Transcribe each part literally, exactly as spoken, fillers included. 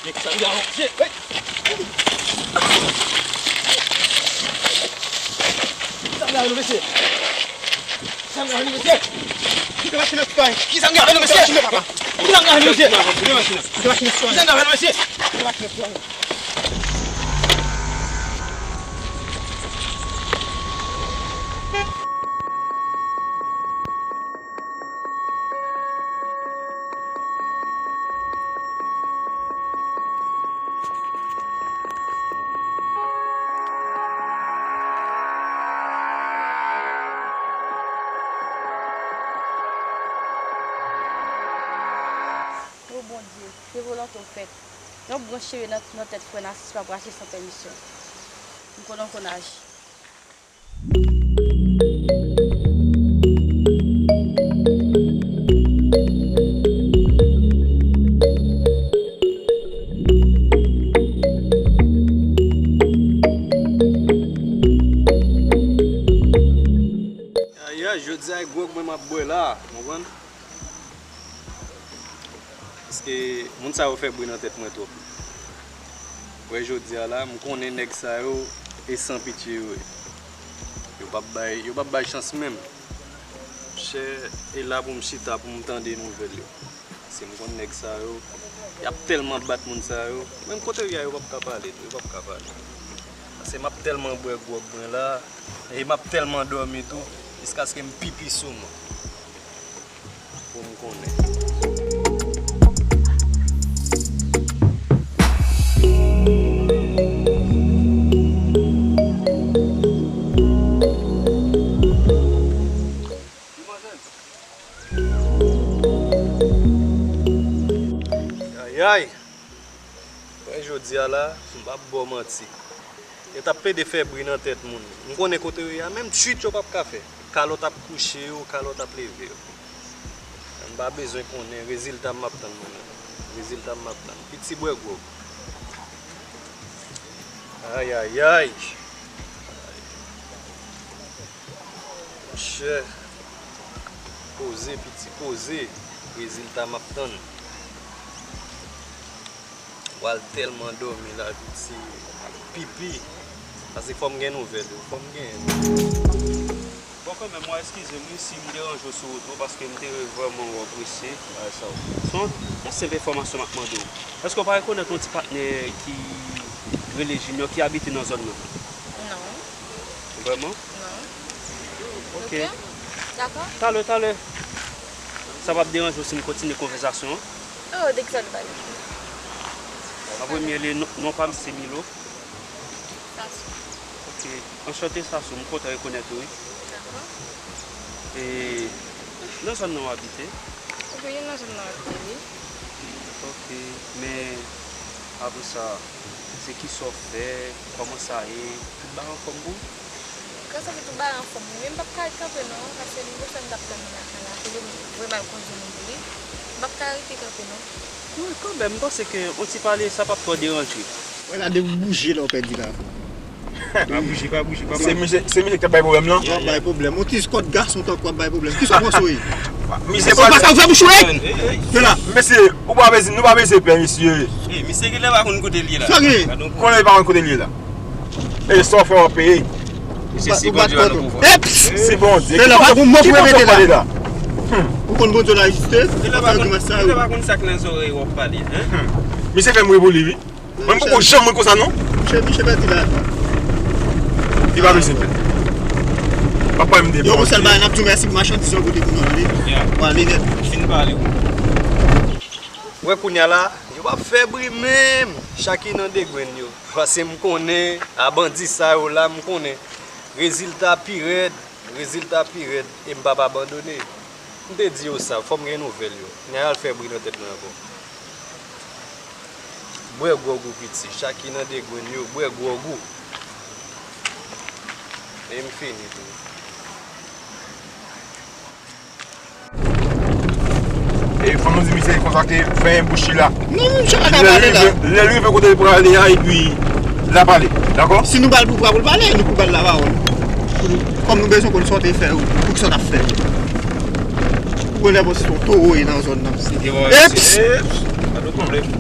Nèg sangè a, mesye! Hey! Sangè a, mesye! Sangè a, mesye! Kite machin nan, sitwayen! Ki sangè a, mesye! Kite machin nan, papa! Ki sangè a, mesye! Kite machin nan, sitwayen! Ki sangè a, mesye! Kite machin nan, sitwayen! O Bondye, ke volonte w fèt. Yon branch cheve nan, nan tèt frè Nasis p ap rache san pèmisyon. M konnen w konn aji. Ayayay, jodi a e gwòg mwen m ap bwè la, konprann? Paske moun sa yo fè bri nan tèt mwen twòp. Wè jodi a la, m konnen nèg sa yo e san pitye yo ye. Yo p ap bay, yo p ap bay chans menm. Monchè, e la pou m chita, pou m tande nouvèl yo. Paske m konn nèg sa yo, y ap tèlman bat moun sa yo. Menm kote yo ye a, yo p ap ka pale tou, yo p ap ka pale. Paske m ap tèlman bwè gwòg mwen la, e m ap tèlman dòmi tou, jiskaske m pipi sou mwen. Pou m konnen. Ayayay! Wè jodi a la, m p ap ba w manti. Yo t ap plede fè bri nan tèt moun. M konnen kote yo ye a, menm tchwit yo p ap ka fè. Kalòt ap kouche yo, kalòt ap leve yo. M pa bezwen konnen, rezilta m ap tann mwen menm. Rezilta m ap tann. Piti bwè gwòg. Ayayay. Monchè. Poze, piti, poze. Rezilta m ap tann. Pral tèlman dòmi la, piti. Pipi. Paske fò m gen nouvèl yo. Fò m gen. Bon, kanmenm, mwen eskize m wi si m deranje w sou wout ou, paske m te vrèman wè w prese. Bagay sa w. Se yon, yon senp enfòmasyon m ap mande w. Èske w pa rekonèt yon ti patnè ki rele Junior ki abite nan zòn nan? Non. Vrèman? Non. Ok. Ok. Dakò. Talè, talè. Sa p ap deranje w si m kontinye konvèsasyon an? Oh, de ki sa nou pale? An premye lye, non, non pa m se Milo. Sasou. Ok. Anchante, Sasou. M kontan rekonèt ou, wi. Dakò. E nan zòn nan w abite? Wi, nan zòn nan w abite, wi. Ok. Men, apre sa, se kisa w fè? Kòman sa ye? Tout bagay anfòm pou ou? Gras a Dye, tout bagay anfòm, wi, men m p ap ka ret kanpe non, paske m gen sa m t ap tann nan lakay la, kote m vrèman al kondwi moun pou li. M p ap ka rete kanpe non. Wi, kanmenm, m panse ke yon ti pale, sa p ap twò deranje. Wè la, depi w bouje la, w pèdi la. Pa bouje, pa bouje, pa bouje. Se misye, se misye ki t ap bay pwoblèm lan? W ap bay pwoblèm. Yon ti skòt gason tankou w ap bay pwoblèm. Kisa w panse w ye? Misye pral sa, ou fè bouch ou, ey! Hey, hey. Fè la. Mesye, ou pa bezwen, nou pa bezwen pè, mesye. Hey, misye genlè pa konn kote l ye la. Sa gen? Konnen li pa konn kote l ye la. E sa w fè w ap peye. Se si Bondye a nan pouvwa. Eps! Se Bondye. Ki Bondye w pale la? Ou konn Bondye lajistis? Ou konn grimas sa yo. Misye pa konn reboli wi. Mwen m poko janm wè konsa non. Misye, misye pèdi la. Li pa bezwen pè. Papa m de Yo, bon sèl bagay n ap di w mèsi pou machandiz yo kote pou nou ale. Ou ale nèt. Fin pale. Wè kounya la, yo p ap fè bri menm. Chak nan de grenn yo. Paske m konnen, a bandi sa yo la, m konnen. Rezilta pi rèd, rezilta pi rèd, e m p ap abandone. M te di yo sa, fò m gen nouvèl yo. Kounya y al fè bri nan tèt mwen ankò. Bwè gwòg ou piti, chak nan de grenn yo, bwè gwòg ou. E m fini tou. E fò nou di misye konsa ke fè bouch li la. Non, misye pa ka pale la. Lè l rive kote l prale a, epi l a pale. Dakò? Si nou ba l pouvwa pou l pale, nou pou ba l lapawòl. Pou nou, kòm nou bezwen konn sa w te fè, pou ki sa w t ap fè. Ou konn lè bon se yon towo ye nan zòn nan. Eps! Eps! Pa de pwoblèm.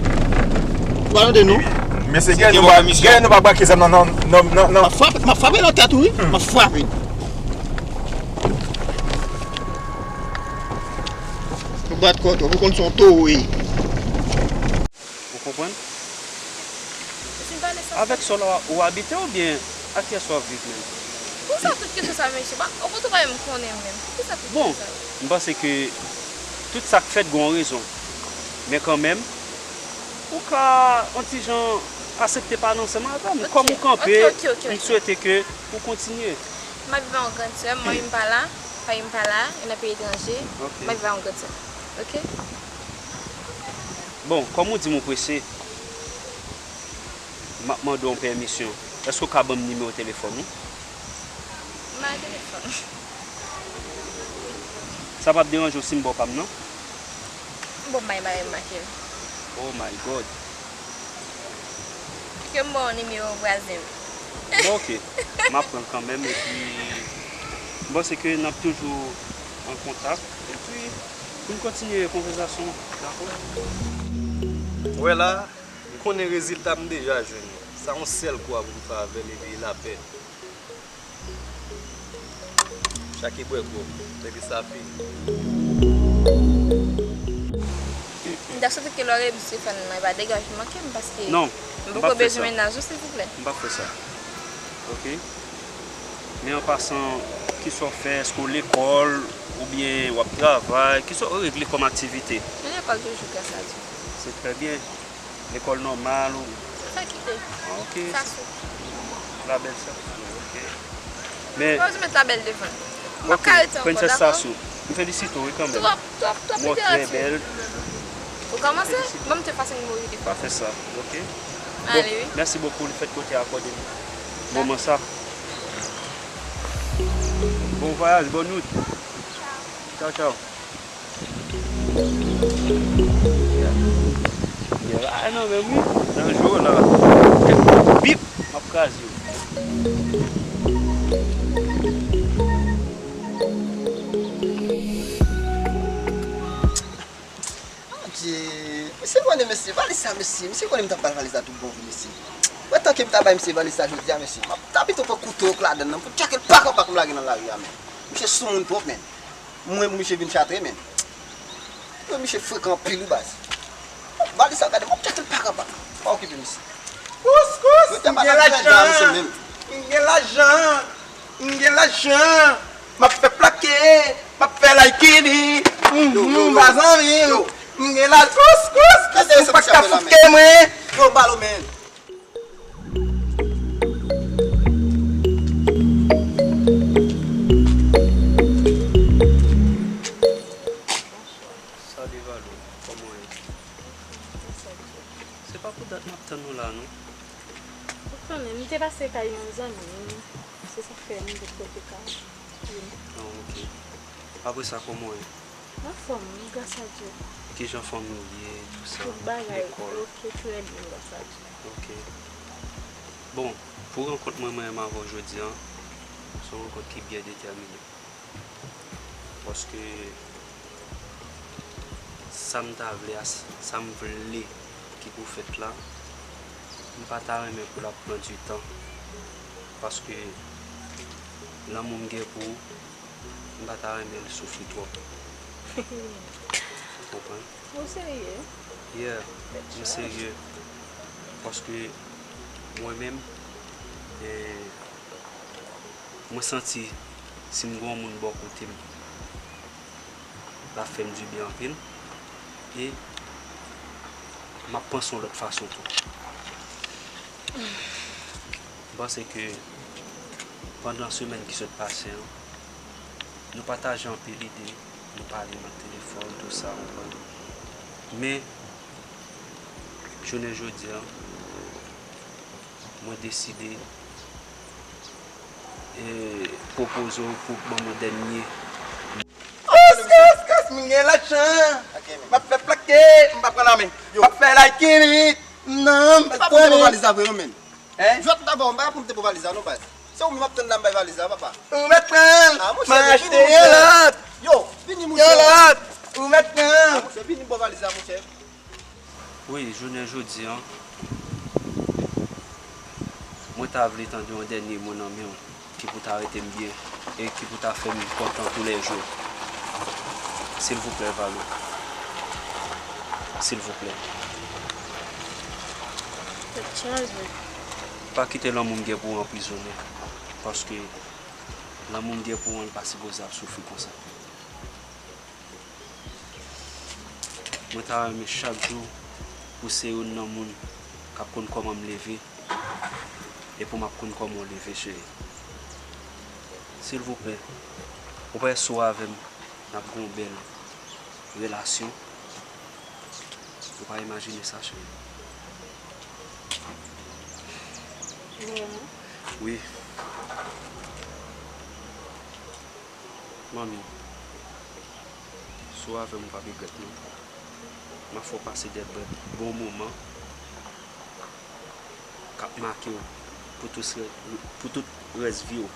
Ou pa tande non? Men se gen nou pa, gen nou pa brake zam nan, nan, nan, nan, nan. M ap frape, m ap frape nan tèt ou, wi. M ap frape. Ou bat kò twòp, ou konn se yon towo ye. Ou konprann? Avèk sa w la ou abite oubyen ak kiyès w ap viv menm? Poukisa tout kesyon sa, mesye? Ou konn ou pa menm konnen menm. Poukisa tout kesyon sa? Bon, m panse ke tout sa k fèt gen yon rezon. Men kanmenm, ou ka yon ti jan asepte pale ansanm avè m. Kòm ou kanpe, m swete ke ou kontinye. M ap viv ak yon grann sè m, manmi m pa la, papi m pa la, e nan peyi etranje. M ap viv ak yon grann sè m. Oke? Bon, kòm ou di m ou prese, m ap mande w yon pèmisyon. Èske w ka ban m nimewo telefòn ou? M pa gen telefòn. Sa p ap deranje w si m ba w pa m nan? Bon, m pa gen bagay m make l. Oh my God. Ke m ba w nimewo vwazen m. Bon, oke. M ap pran l kanmenm, epi m panse ke n ap toujou an kontak, epi pou n kontinye konvèsasyon, dakò? Ou wè la, m konnen rezilta m deja jwenn li. Sa yon sèl kou a pou m fè avè l, epi lapè. Chak bwè gwòg, epi sa fini. M ta swete ke lè w reyisi fè l nan, e pa degaje manke m, paske m poko bezwen mennaj ou, silvouplè. Non, m p ap fè sa. M p ap fè sa. Oke? Men an pasan, kisa w fè? Èske w lekòl? Oubyen w ap travay? Kisa w regle kòm aktivite? Mwen lekòl toujou, gras a Dye. Se trè byen. Lekòl nòmal ou? Sa kite. Ah, ok. Sasou. Labèl Sasou, ok. Men, pa bezwen met labèl devan l. M p ap ka rete ankò, dakò? Prensès Sasou. M felisite w, wi, kanmenm. Twòp, twòp, twòp. Mò trè bèl. Ou kòmanse? Ban m te efase nimewo telefòn. Pa fè sa, ok? Ale, wi. Bon, mèsi bokou, lefètke w te akòde m moman sa. Bon vwayaj, bòn wout. Tchaw, tchaw. Gen bagay nan men m wi. Nan jou la. Bip, m ap kraze w. Adje, mesye konnen mesye, valiz sa mesye, mesye konnen m t ap bal valiz la tout bon vre mesye. Wè tan ke m ta bay mesye valiz sa jodi a mesye, m ap ta pito pran kouto ak ladann nan pou tcheke l pak an pak m lage nan lari a men. Misye sou moun twòp men. Mwen pou misye vin chatre men. Yo, misye frekan anpil wi baz. Valiz sa gade m ap tcheke l pak an pak. Pa okipe misye. Kouskous, m gen lajan. M gen lajan. M gen lajan. M ap fè plake. M ap fè laykini. Mhm, ba zanmi. M gen lajan. Kouskous, kouskous, ou pa ka fouke mwen. Yo, balo men. Sa Devalo, kòman w ye? Se pa pou dat m ap tann ou la non. Ou konnen, m te pase kay yon zanmi m, se sa k fè m potko te ka vini. Ah, ok. Apre sa, kòman w ye? Anfòm, gras a Dye. Kijan fanmi w ye, tou sa, lekòl? Tout bagay ok, trè byen, gras a Dye. Ok. Bon, pou rankont mwen, mwen menm avè w jodi a, se yon rankont ki byen detèmine. Paske sa m ta vle a, sa m vle ki pou fèt la, m pa ta renmen pou l ap pran ditan. Paske Lanmou m gen pou ou, m pa ta renmen l soufri twòp. Ou konprann? Ou serye? Yeah, mwen serye. Paske mwen menm, eh, mwen santi si m gen yon moun bò kote m, l ap fè m dibyen anpil. E m ap panse yon lòt fason tou. M panse ke pandan semèn ki sot pase an, nou pataje anpil ide, nou pale nan telefòn, tou sa, ou konprann. Men, jounen jodi a, mwen deside, e, pwopoze w pou ban mwen dènye. Kòs, kòs, kòs, m gen lajan. M ap fè plake, m pa pran nan men. M ap fè like it. Non, m pa pran nan men. Valiz la vre non, men. Hein? Jwèt la ba w, m pa pou m te pou valiz la non, baz. Se ou menm ap tann la m bay valiz la, papa. Ou mèt pran l. Ah, monchè, m achte yon lòt. Yo, vini, monchè. Yon lòt. Ou mèt pran l. Ah, monchè, vini, m ba w valiz la, monchè. Wi, jounen jodi a, mwen ta vle tande yon dènye mo nan men w ki pou ta rete m byen e ki pou ta fè m kontan toulèjou. Silvouplè, Valo. Silvouplè. Tèt chaje. Pa kite lanmou m gen pou ou anprizonnen, paske lanmou m gen pou ou an, li pa sipoze ap soufri konsa. Mwen ta renmen chak jou pou se youn nan moun k ap konn kòman m leve e pou m ap konn kòman w leve, cheri. Silvouplè, ou pa sou avè m, n ap gen yon bèl relasyon. Ou pa imajine sa, cheri. Vrèman? Wi. Manmi, si w avè m, ou p ap regrèt non. M ap fè w pase de bè- bon moman k ap make w pou tout rè- pou tout rès vi w.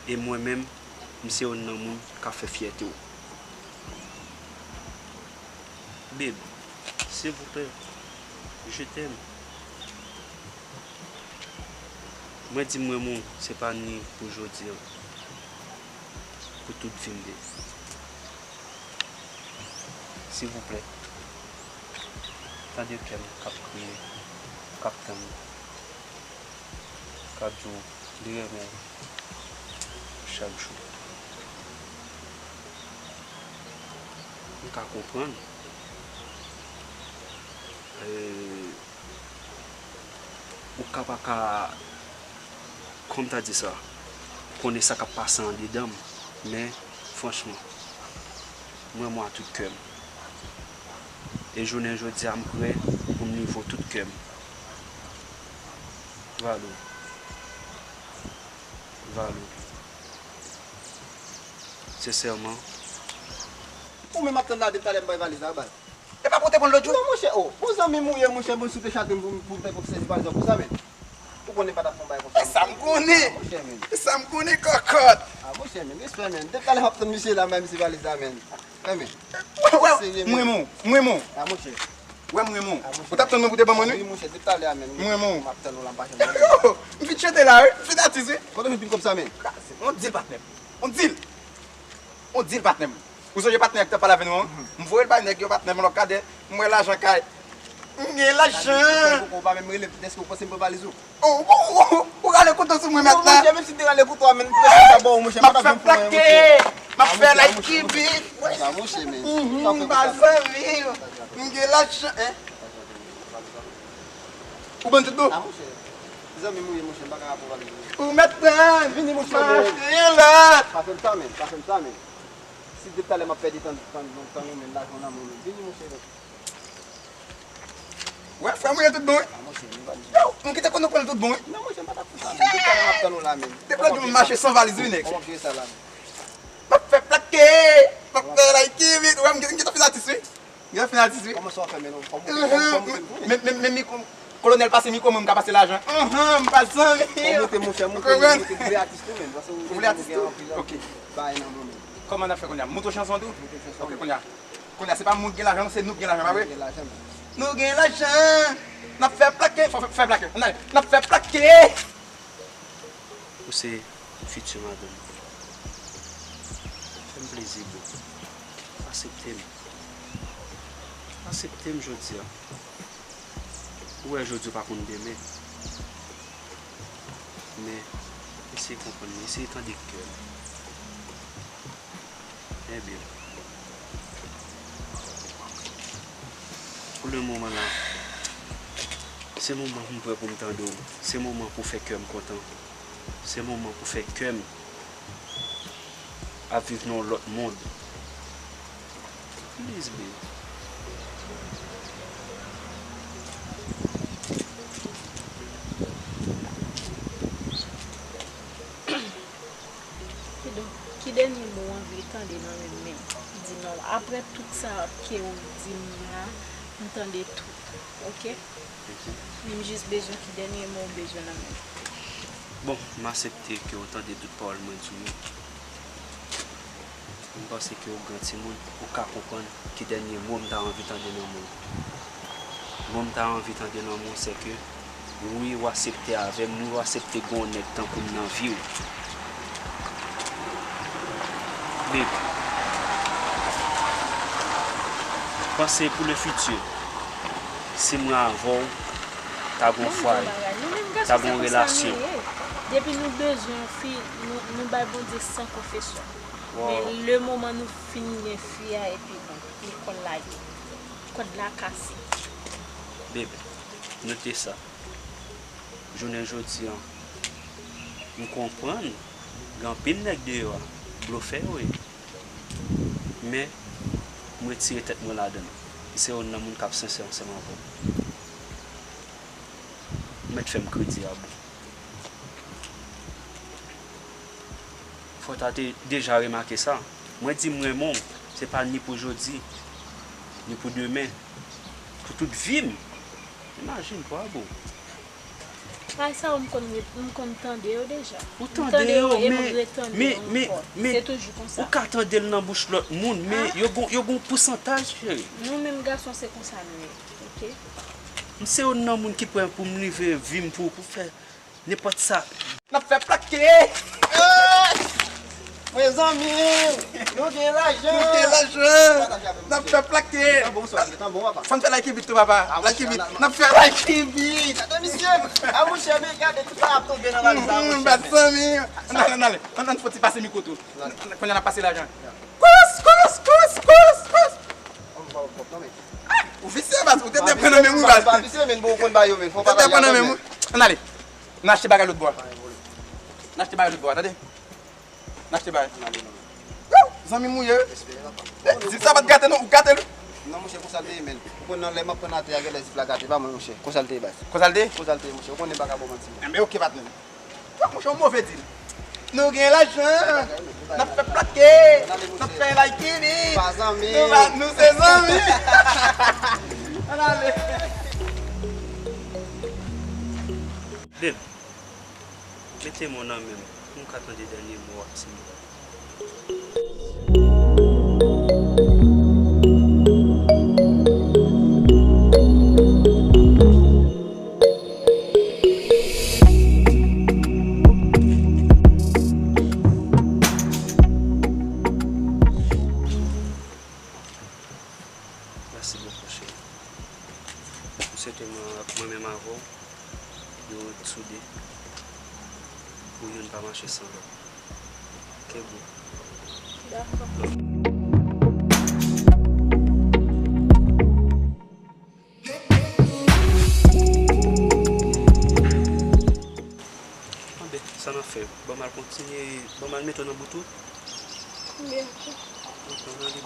E mwen menm, m se youn nan moun k ap fè fyète w. Babe, silvouplè, je t'aime. Mwen di m renmen w, se pa ni pou jodi a, pou tout vi m, babe. Silvouplè, tande kè m k ap kriye, k ap tann ou, k ap di w li renmen w chak jou. M ka konprann. E, ou ka pa ka, kòm ta di sa, konnen sa k ap pase andedan m, men, franchman, m renmen w a tout kè m. E jounen jodi a, m prè pou m livre w tout kè m. Valo. Valo. Sensèman. Ou menm ap tann la depi talè m bay valiz la, baz. E pa pou w te pran l lòt jou? Non, monchè, oh. Bon zanmi m ou ye, monchè, bon, si w te chante m pou, pou m fè kòk sezi pa egzanp pou sa, men. Ou konnen pa t ap fè yon bagay konsa. E sa m konnen. Ah, monchè, men. E sa m konnen, kòkòt. Ah, monchè, men, respè, men. Depi talè m ap tann misye la, m bay misye valiz la, men. Eh, men. Wè, wè, serye, m renmen w, m renmen w. Ah, monchè. Wè, m renmen w. Ah, monchè. Ou t ap tann mwen pou w te ban mwen, wi? Wi, monchè, depi talè a, men. M renmen w. M ap tann ou la, m pa janm. M fin chante la, wi. M fin atizwe. Kote w jwenn pin kòb sa, men? On deal, patnè m. On deal. On deal, patnè m. Ou sonje patnè a ki t ap pale avè nou an? Mhm. M voye l bay nèg yo, patnè m, lòk kadè, m wè lajan kay. M gen lajan. Ou pa menm rele m, èske ou panse m pran valiz ou? Oh, oh, oh, oh, ou rale kouto sou mwen mèt la. Non, monchè, menm si m te rale kouto a, men m prese pa ba w, monchè, m pa t ap janm pran, monchè. M ap fè plake, m ap fè like kibik. Sa, monchè, men. Mhm, m pa zanmi w. M gen lajan, en. Ou bann tout bon? Ah, monchè. Zanmi m ou ye, monchè, m pa ka rapò valiz ou. Ou mèt pran. Vini, monchè, men. M achte yon lòt. Pa fè m sa, men. Pa fè m sa, men. Si depi talè m ap pèdi tan, tan, tan nou, men, lajan nan men w, men. Vini, monchè, men. Wè, frè m ou ye, tout bon, wi. Ah, monchè, men valiz ou. Yo, m kite konn ou pran l tout bon, wi. Non, monchè, m pa t ap fè sa, men. Depi talè m ap tann ou la, men. Depi lòt jou m mache san valiz, wi, nèg. Kòman w jere sa la, men? M ap fè plake, m ap fè like, vit. Wè, m gen, m gen tan fin atis, wi. Gen fin atis, wi. Kòman sa w fè, men, non? Kòman, kòman, kòman, men, men, men, men, mi kon-, kolonèl pase mi, kòman m ka pase lajan? Anhan, m pa zanmi. Fò w monte, monchè, monte, monte, monte, vle atis tou, men, paske ou vle atis tou? Ok. Bay nan mwen, men. Kòman n ap fè kounye a? Monte chanson tou? Monte chanson. Ok, kounye a. Kounye a, se pa moun k gen lajan, non, se nou k gen lajan, pa vre? Nou k gen lajan, men. Nou gen lajan, n ap fè plake, fè, fè, fè plake, ann ale, n ap fè plake. Ou se fiti madanm. Fè m plezi, boo. Aksepte m. Aksepte m jodi a. Ou wè jodi ou pa konn demen. Men, eseye konprann mwen, eseye tande kè m. Ebyen, pou le moman la, se moman pou m prè pou m tande w. Se moman pou fè kè m kontan. Se moman pou fè kè m ap viv nan yon lòt mond. Please, babe. Kidonk, ki dènye mo w anvi tande nan men m menm? Di non. Apre tout sa ke w di m la, m tande tout. Oke? Mhm. Men m jis bezwen ki dènye mo w bezwen nan men m. Bon, m aksepte ke w tande tout pawòl mwen di w yo. M panse ke w gran timoun, ou ka konprann ki dènye mo m ta anvi tande nan men w. Mo m ta anvi tande nan men w, se ke wi, w aksepte avè m, wi, w aksepte gen yon nèg tankou m nan vi w. Babe, panse pou le futur, si mwen avè w, ta gen yon fwaye, ta gen yon relasyon. Depi nou bezwen yon fi, nou, nou bay Bondye san konfesyon. Men le moman nou fin gen fi a, epi bon, li konn lage. Kòd la kase. Babe, note sa. Jounen jodi a, m konprann gen anpil nèg deyò a, blofè yo ye. Men, m retire tèt mwen ladan l. M se youn nan moun k ap sensè ansanm avè w. Ou mèt fè m kredi a, boo. Fò w ta te deja remake sa. Mwen di m renmen w, se pa ni pou jodi, ni pou demen. Pou tout vi m. Imajine twa, boo. Ay, sa yo m konn, m konn tande yo deja. Ou tande yo, men, men, men, men, ou ka tande l nan bouch lòt moun, men yo gon, yo gon pousantaj, cheri. Nou menm gason, se konsa nou ye, oke? M se youn nan moun ki prè pou m live vi m pou, pou fè nenpòt sa. N ap fè plake! Mezanmi, nou gen lajan. Nou gen lajan. N ap fè plake. Tan bon, swa, tan bon, papa. Fò n fè like bit tou, papa. Like bit. N ap fè like bit. Gade misye. A, monchè, men gade tout sa ap tonbe nan valiz la, monchè. Bat zanmi. Ann ale, ann ale. Ann, ann fò ti pase mikwo tou. Kounye a n ap pase lajan. Kous, kous, kous, kous, kous. Ou visye, baz. Ou te te pran nan men m, baz. Ou te te pran nan men m. Ann ale. N achte bagay lòt bò a. N achte bagay lòt bò a, tande. N achte bagay. Wouw! Zanmi m ou ye wi. Zip sa pa t gate non, ou gate l wi. Non, monchè, konsa l te ye, menn. Ou konn nan lè m ap pran atè a, genlè zip la gate, pa mwen, monchè. Konsa l te ye, baz. Konsa l te ye? Konsa l te ye, monchè. Ou konnen m pa ka ba w manti. Enben, oke, patnè m. Wouw, monchè, ou move di l. Nou gen lajan. N ap fè plake. N ap fè like li. Nou pa, nou se zanmi. Ann ale. Babe, mete men w nan men m pou m ka tande dènye mo w ap di m yo. Mèsi bokou, cheri. M swete mwen, mwen menm avè w, nou ret soude pou youn pa mache san lòt. Kenbe w. Dakò. Anben, sa n ap fè? Ban m al kontinye, ban m al mete w nan bout ou? Anben, oke. Oke, ann ale.